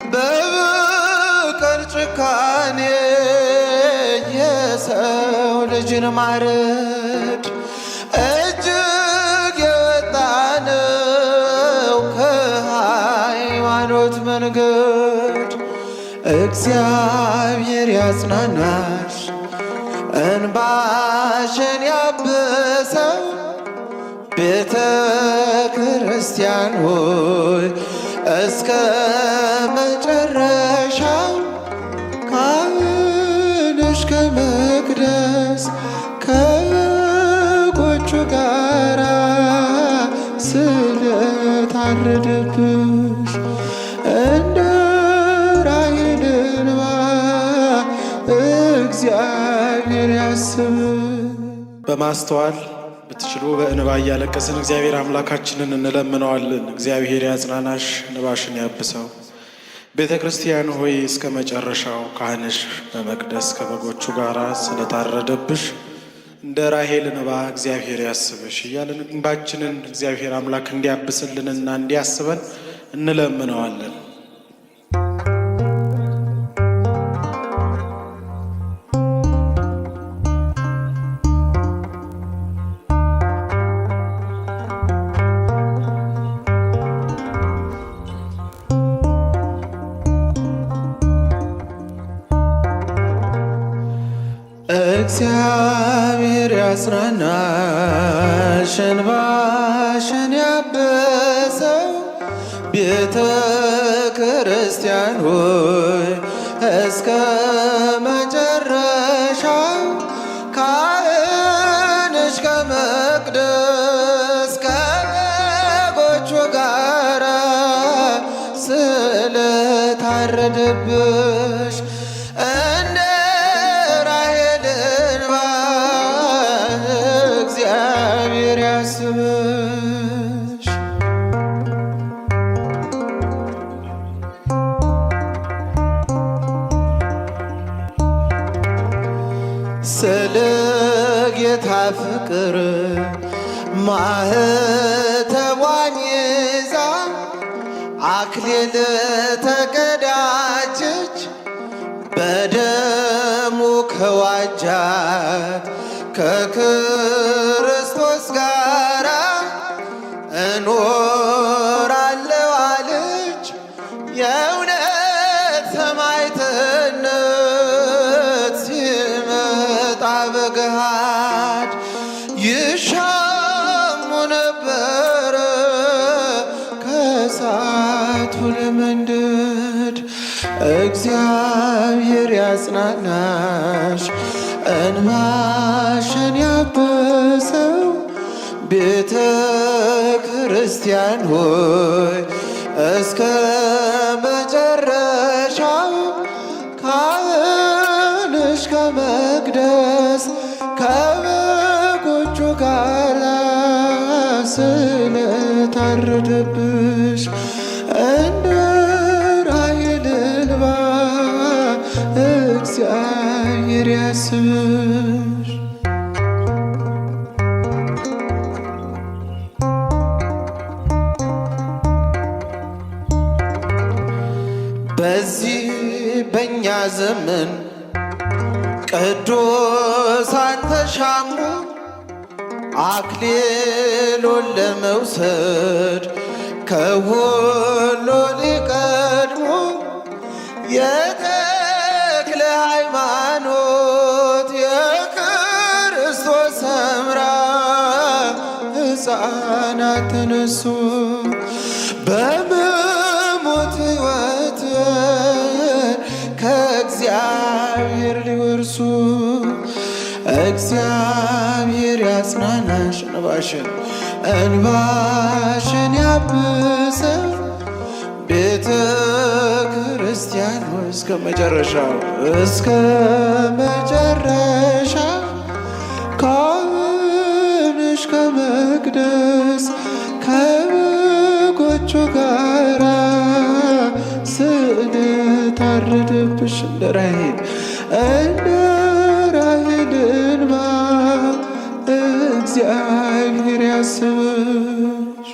በፍቅር ጭካኔ የሰው ልጅን ማረድ እጅግ የወጣ ነው ከሃይማኖት መንገድ። እግዚአብሔር ያጽናናሽ እንባሽን ያብሰው፣ ቤተ ክርስቲያን ሆይ እስከ መጨረሻው፣ ካህንሽ ከመቅደስ ከበጎቹ ጋራ ስለታረደብሽ እንደ ራሔል እንባ እግዚአብሔር ያስብ። በማስተዋል ብትችሉ በእንባ እያለቀስን እግዚአብሔር አምላካችንን እንለምነዋለን። እግዚአብሔር ያጽናናሽ፣ እንባሽን ያብሰው። ቤተ ክርስቲያን ሆይ፣ እስከ መጨረሻው ካህንሽ በመቅደስ ከበጎቹ ጋር ስለታረደብሽ እንደ ራሔል እንባ እግዚአብሔር ያስብሽ እያለን እንባችንን እግዚአብሔር አምላክ እንዲያብስልንና እንዲያስበን እንለምነዋለን። እግዚአብሔር ያጽናናሽ እንባሽን ያብሰው፣ ቤተ ክርስቲያን ሆይ እስከ መጨረሻው፣ ካህንሽ ከመቅደስ ከበጎቹ ጋራ ስለታረደብሽ እንደ ራሔል እንባ እግዚአብሔር ያስብሽ። ስለ ጌታ ፍቅር ማህተቧን ይዛ አክሊል ተቀዳጀች፣ በደሙ ከዋጃት ከክርስቶስ ጋራ እኖራለሁ አለች። የእውነት ሰማዕትነት ሲመጣ በገሃድ ይሻሙ ነበረ ከእሳቱ ለመንደድ። እግዚአብሔር ያጽናናሽ እንባሽን ያብሰው፣ ቤተ ክርስቲያን ሆይ እስከ መጨረሻው፣ ካህንሽ ከመቅደስ ከበጎቹ ጋር ስለታረደብሽ እንደ ራሔል እንባ እግዚአብሔር ያስብሽ። በዚህ በእኛ ዘመን ቅዱሳን ተሻሙ አክሊሉን ለመውሰድ ከሁሉ ሊቀድሙ፣ የተክለ ሃይማኖት የክርስቶስ ሰምራ ሕፃናት ተነሱ በመሞት ሕይወት ከእግዚአብሔር ሊወርሱ። እግዚአብሔር ያጽናናሽ እንባሽን ያብሰው፣ ቤተ ክርስቲያን እስከ መጨረሻው እስከ መጨረሻ፣ ካህንሽ ከመቅደስ ከበጎቹ ጋራ ስለታረደብሽ እንደ ራሔል እንባ እግዚአብሔር ያስብሽ።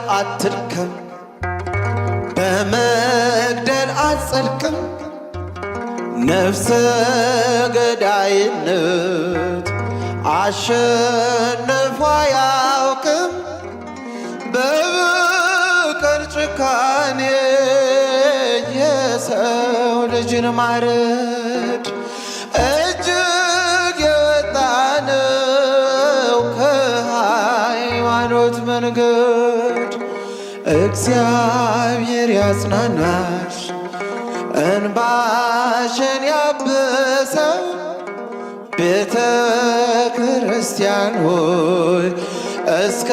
አሕዛብ አትድከም፣ በመግደል አትጸድቅም። ነፍሰ ገዳይነት አሸንፎ አያውቅም። በበቀል ጭካኔ የሰው ልጅን ማረድ እጅግ የወጣ ነው ከሃይማኖት መንገድ። እግዚአብሔር ያጽናናሽ እንባሽን ያብሰው። ቤተ ክርስቲያን ሆይ እስከ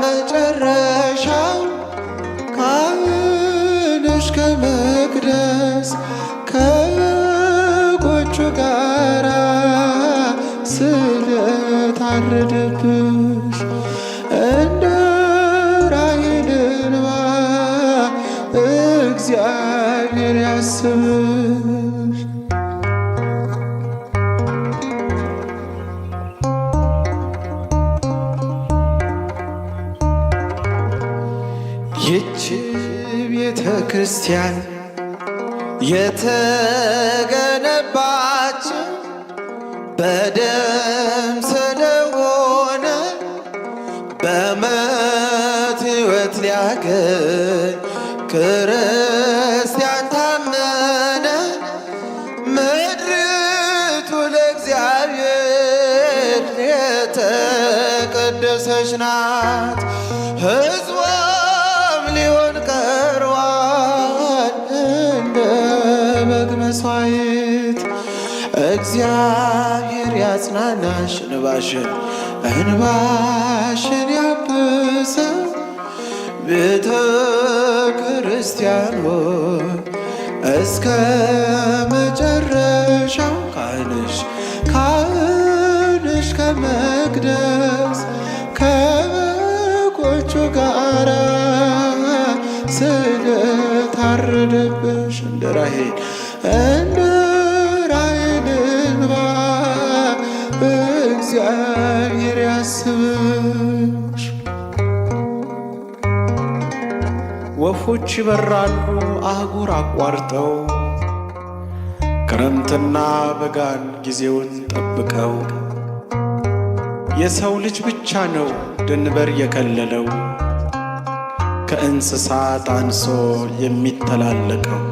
መጨረሻው ካህንሽ ከመቅደስ ከበጎቹ ጋራ ስለታረደብሽ እንደ ራሔል እንባ እግዚአብሔር ያስብሽ። ይች ቤተ ክርስቲያን የተገነባች በደም ስለሆነ በሞት ሕይወት ሊያገኝ ክርስቲያን ታመነ። ምድሪቱ ለእግዚአብሔር የተቀደሰች ናት፣ ሕዝቧም ሊሆን ቀርቧል እንደ በግ መሥዋዕት። እግዚአብሔር ያጽናናሽ እንባሽን ያብሰው። ቤተ ክርስቲያን ሆይ እስከ መጨረሻው ካህንሽ ከመቅደስ ከበጎቹ ጋራ ስለታረደብሽ እንደ ራሔል እንባ እግዚአብሔር ያስብሽ። ወፎች ይበራሉ አህጉር አቋርጠው፣ ክረምትና በጋን ጊዜውን ጠብቀው። የሰው ልጅ ብቻ ነው ድንበር የከለለው፣ ከእንስሳት አንሶ የሚተላለቀው።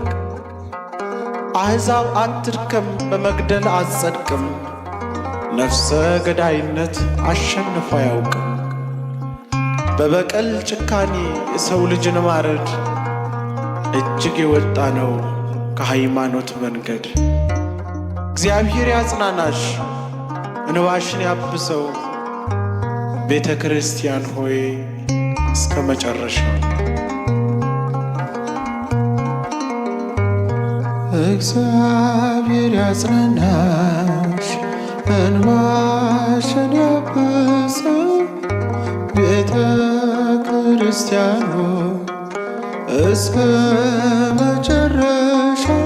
አሕዛብ አትድከም፣ በመግደል አትጸድቅም፣ ነፍሰ ገዳይነት አሸንፎ አያውቅም። በበቀል ጭካኔ የሰው ልጅን ማረድ እጅግ የወጣ ነው ከሃይማኖት መንገድ። እግዚአብሔር ያጽናናሽ፣ እንባሽን ያብሰው። ቤተ ክርስቲያን ሆይ እስከ መጨረሻው። እግዚአብሔር ያጽናናሽ እንባሽን ያብሰው። ቤተ ክርስቲያን ሆይ እስከ መጨረሻው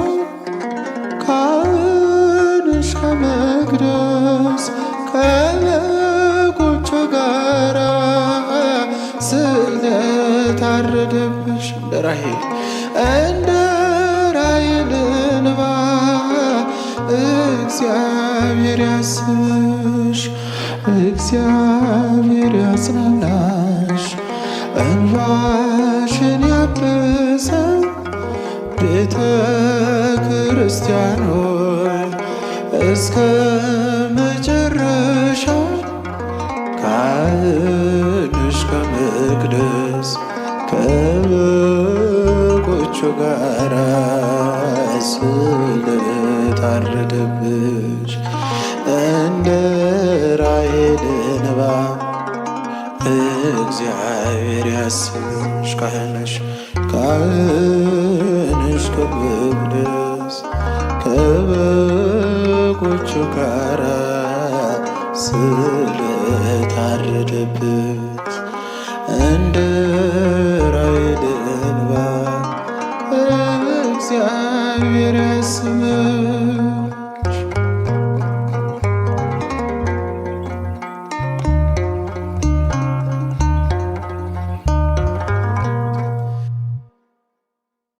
ካህንሽ ከመቅደስ ከበጎቹ ጋራ ስለታረደብሽ እንደ ራሔል እንባ እግዚአብሔር ያስብሽ። እግዚአብሔር ያጽናናሽ እንባሽን ያብሰው። ቤተ ክርስቲያን ሆይ እስከ መጨረሻው ካህንሽ ከመቅደስ ከበጎቹ ጋራ ስለታረደብሽ እንደ ራሔል እንባ እግዚአብሔር ያስብሽ። ካህንሽ ከመቅደስ ከበጎቹ ጋራ ስለታረደብሽ እንደ